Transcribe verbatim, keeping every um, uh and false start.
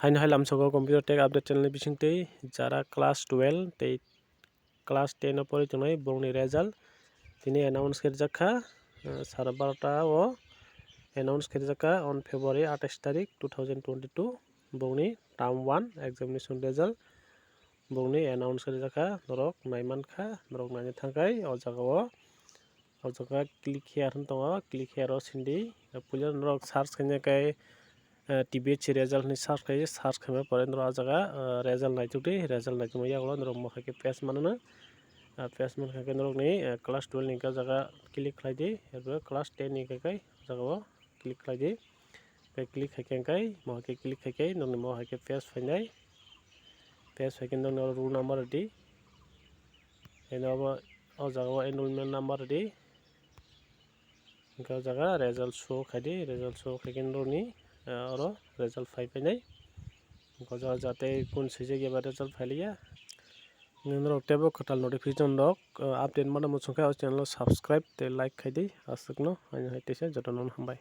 Haino hai lamsogo Computer Tech Update channel ni bisingtwi jara class twelve tei class ten o pori tongnai borokni result tini announce khe rijak kha, eh, sara barota o announce khe rijak kha on February atais tarik two thousand twenty two borokni term one examination result borokni announce khe rijak kha norok naimankha norok naina thangkhai o jaga o. O jaga click here hwn tongo, click here o sindi. Puila norok search khaina khe, eh, T B H C result hwnwi search khaidi, search khaima pore norok o jaga, eh, result naitukdi, result naitukma yagulo norok mohai khe pass manano. Ah, pass mankha khe norokni, eh, class twelve ni hwnkhe o jaga click khlaidi, erpore class ten ni hwnkhe o jaga o click khlaidi. Tei click khaikhe hwnkhe, mohai khe click khaikhe norokni mohai khe pass phainai. Pass phaikhe norokni roll number rwdi. Eno obo o jaga o enrollment number rwdi. Hwnkhe o jaga result show khaidi, result show khaikhe norokni, eh, oro result phai phainai. Hwnkhe o jaga jate kun swijak eba result phailiya. Norok teibo kwtal notification rok, eh, update mana muchungkhe o channel o subscribe tei like khaidi. Aswkno ani hai teisa jotono hambai.